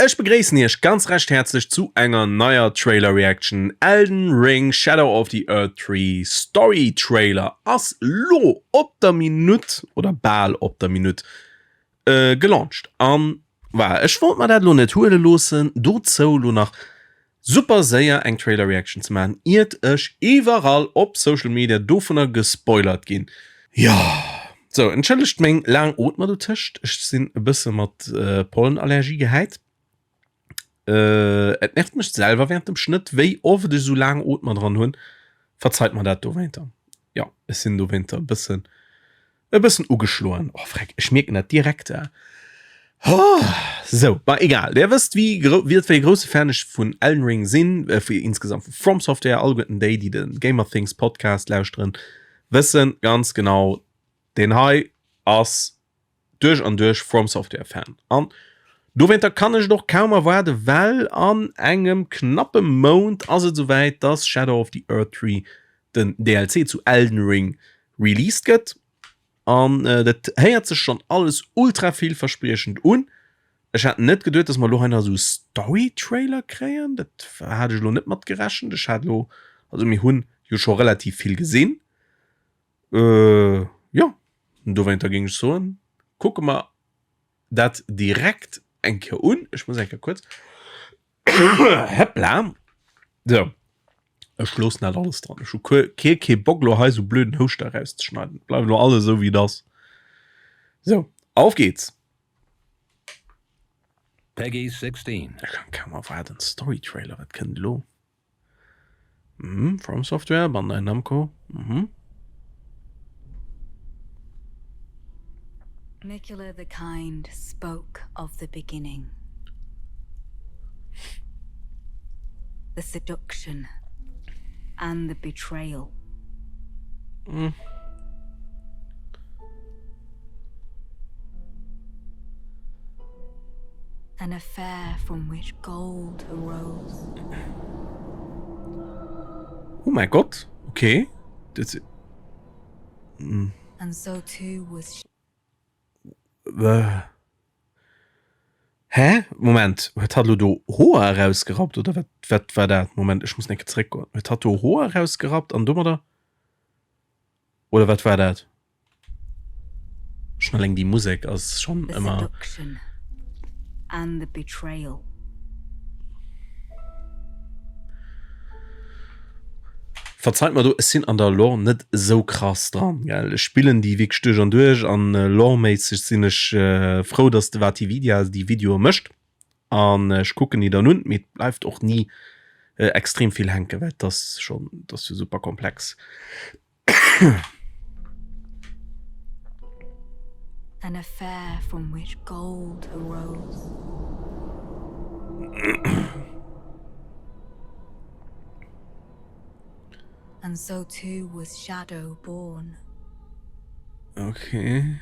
Ech begréissen iech ganz recht häerzlech zu enger neier Trailer Reaction. Elden Ring Shadow of the Erdtree Story Trailer ass lo op der Minutt oder bal op der Minutt gelauncht an war ech wollt mer dat lo net huele loossen dozou lo nach super séier eng Trailer Reaction ze maachen iert ech iwwerall op Social Media dovunner gespoilert ginn. Jo sou, entschëllegt meng laang Ootmer dotëscht, ech sinn e bësse mat Pollenallergie gehäit. Et nervt mech selwer während dem Schnëtt wéi oft ech sou laang Ootmer dran hunn, verzeit mer dat dowéinter. Jo ech sinn dowéinter e bëssen E bëssen ugeschloen. Oh freck, ech mierken dat direkt. Oh, sou, ma egal. Der wësst wéi gro wéi wéi grousse Fan ech vun Elden Ring sinn, äh, vu insgesamt vu From Software, alleguerten déi, déi de Gamer Things Podcast lauschteren, wëssen ganz genau, deen hei ass duerch an duerch From Software Fan. An dowéinter kann ech et och kaum erwaarden, well an engem knappe Mount ass et souwäit, dass Shadow of the Erdtree den DLC zu Elden Ring released gëtt an dat héiert sech schonn alles ultra villverspriechend un. Ech hat net geduet, dass mer elo hei nach esou Story-Trailer kréien, dat hat ech elo net mat gerechent. Ech hat elo, also mir hunn jo scho relativ vill gesinn, jo, dowéinter géing ech soen, kucke mer dat direkt eng Kéier un. Ech muss eng Kéier kuerz Hëppla. Sou. Ech loossen dat alles dran. Ech hu kee kee Bock lo hei sou blöden Houschter erauszeschneiden. Bleift lo alles esou wéi et ass. Sou, auf geht's! Peggy 16. Ech kann kaum erwaarden. Story Trailer, wat kënnt elo? Mhm, From Software, Bandai Namco. Mhm. Miquella the Kind spoke of the beginning. The seduction and the betrayal. Mm. An affair from which gold arose. Oh mäi Gott, okay. Dat. Mm. And so too was Hä? Moment, huet hatt elo do Hoer erausgerappt oder wat, wat war dat? Moment, ech muss eng Kéier zeréckgoen. Huet hatt do Hoer erausgerappt an domadder oder wat war dat? Schon alleng déi Musek ass schon The ëmmer. seduction and the betrayal. Verzeit mer do, ech sinn an der Lore net esou krass dran, gell. Ech spillen déi wierklech duerch an duerch an Lore-méisseg sinn ech frou, dass de Vatividia déi Videoe mécht an ech kucken déi dann un, mee et bleift och ni extrem vill hänken, well et ass schon, et ass jo super komplex. An affair from which gold arose. And so too was shadow born. Okay.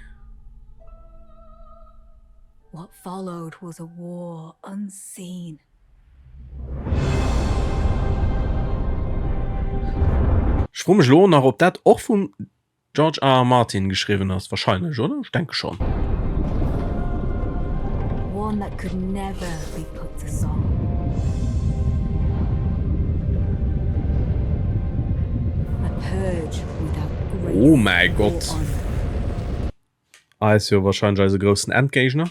What followed was a war unseen. Ech froe mech elo nach ob dat och vum George R. R. Martin geschriwwen ass. Wahrscheinlech, oder? Ech denke schonn. One that could never be put to song. A purge without grace Oh mäi or Gott. honor. Ass jo wahrscheinlech eise groussen Endgéigner.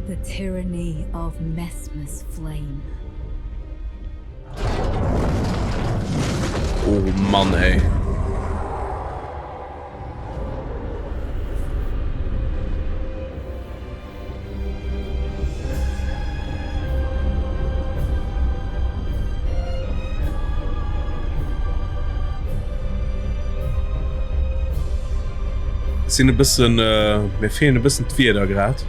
The tyranny of Messmer's flame. Oh Mann ey. Sinn e bëssen, mir feelen e bëssen d'Wierder grad.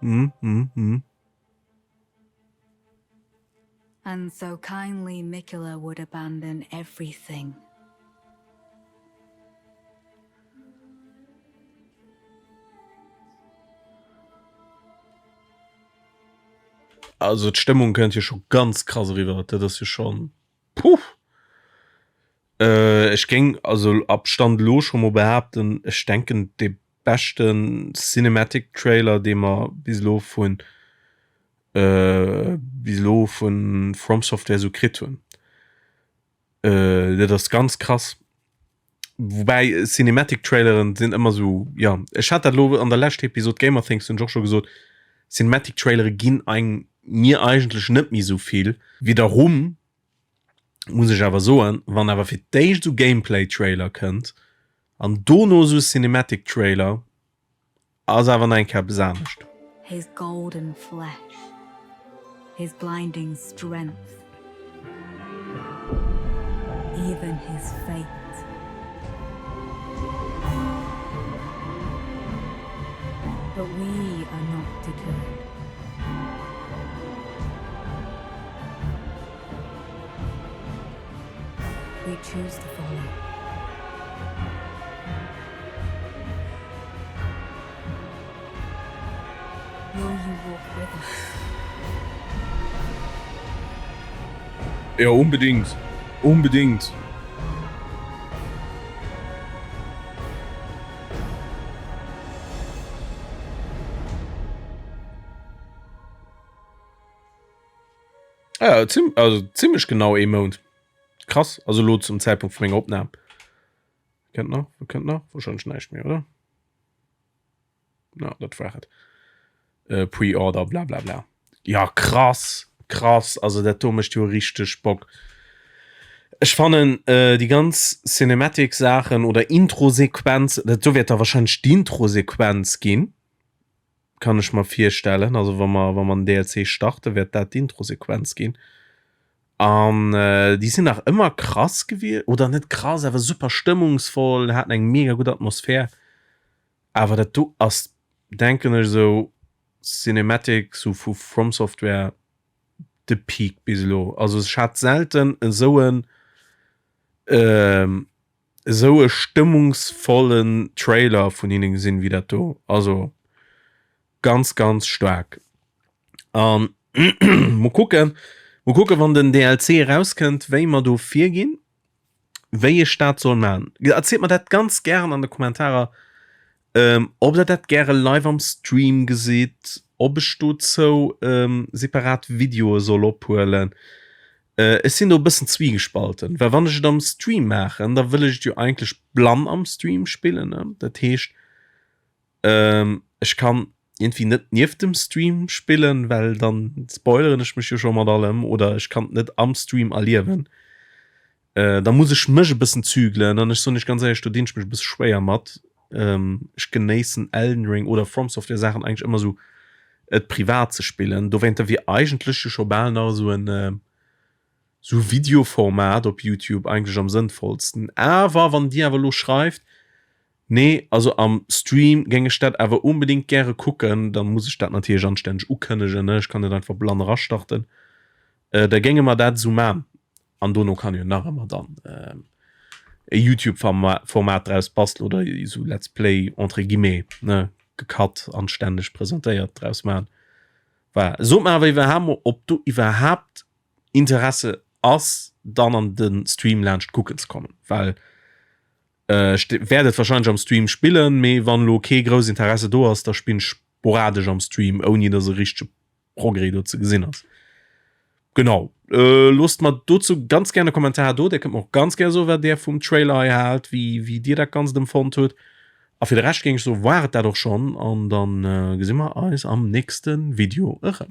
Mm, mm, mm. And so kindly Miquella would abandon everything. Also d'Stëmmung kënnt jo scho ganz krass eriwwer, dat ass jo schon puh. Ech géing also ab Stand elo scho mol behaapten, ech denken dee beschten Cinematic Trailer dee mer bis elo vun bis elo vun From Software esou kritt hunn. Dat ass ganz krass. Woubäi Cinematic Traileren sinn ëmmer esou, jo ech hat dat elo an der leschter Episod Gamerthings hunn ech och scho gesot, Cinematic Trailere ginn eng mir eigentlech net méi esou vill. Wiederum muss ech awer soen, wann awer fir d'éischt esou Gameplay Trailer kënnt an dono esou Cinematic Trailer, ass awer nach eng Kéier eppes anescht. His golden flesh, his blinding strength, even his fate. But we are not deterred. We choose to follow. Will you walk with us? Jo, unbedingt. Unbedingt. Ah, ja, zim also ziemlech genau ee Mount. Krass, also lo zum Zäitpunkt vu menger Opnam. Kënnt nach, kënnt nach wahrscheinlech näischt méi, oder? Ja, dat war et. Äh, Pre-Order, bla bla bla. Ja, krass, krass, also dat do mécht jo richteg Bock. Ech fannen äh, déi ganz Cinematic-Saachen oder Intro-Sequenz, dat do wäert da wahrscheinlech d'Intro-Sequenz ginn. Kann ech mer virstellen. Also wa mer, wa mer den DLC starte wäert dat d'Introsequenz ginn. An äh, déi sinn nach ëmmer krass gewiescht, oder net krass, awer super stëmmungsvoll, haten eng mega gutt Atmosphär. Awer dat do ass, denken ech, esou Cinematic sou vu From Software de Peak bis elo. Also ech hat selten esou en ähm, esou e stëmmungsvollen Trailer vun hinnen gesinn wéi dat do. Also ganz ganz staark. An mol kucken, mol kucken wann den DLC erauskënnt, wéi mer do virginn, wéi ech dat soll man. Erzielt mer dat ganz gären an de Kommentarer, ähm, ob der dat gäre live am Stream gesitt, ob ech dozou ähm, separat Videoe soll ophuelen. Ech sinn do e bëssen zwiegespalten, well wann ech et am Stream maachen, da wëll ech et jo eigentlech blann am Stream spillen, ne? Dat heescht, ech kann iergendwéi net nieft dem Stream spillen, well dann spoileren ech mech jo scho mat allem oder ech kann et net am Stream erliewen. Da muss ech mech e bëssen zügelen an ech soen iech ganz éierlech, do dinn ech mech e bësse schwéier mat. Ech genéissen Elden Ring oder From Software Saachen eigentlech ëmmer esou et privat ze spillen. Dowéinter wier eigentlech jo scho bal nach esou en esou Videoformat op Youtube eigentlech am sënnvollsten. Awer wann Dir awer elo schreift, nee also am Stream géing ech dat awer unbedingt gäre kucken, da muss ech dat natierlech anstänneg ukënnegen, ne, ech kann net einfach blann erastarten, da géinge mer dat esou man. An dono kann jo nach ëmmer dann e Youtube Format draus bastelen oder esou Let's Play entre guillemets, ne, gecut, anstänneg presentéiert draus man. Voilà. Sot mer awer iwwerhaapt mol, ob do iwwerhaapt Interesse ass, dann an de Stream laanscht kucken ze kommen, well ech wäert et wahrscheinlech am Stream spillen, mee wann elo kee grousst Interesse do ass, da spillen ech sporadesch am Stream, ouni dass e richtege Progrès do ze gesinn ass. Genau. Äh, loosst mer dozou ganz gerne Kommentar do. Dir kënnt mer och ganz gär soen, wat Dir vum Trailer hei haalt, wéi, wéi Dir dat Ganzt empfonnt hutt. A fir de Rescht géing ech soen, war et dat och schonn. An dann äh, gesi mer eis am nächste Video erëm.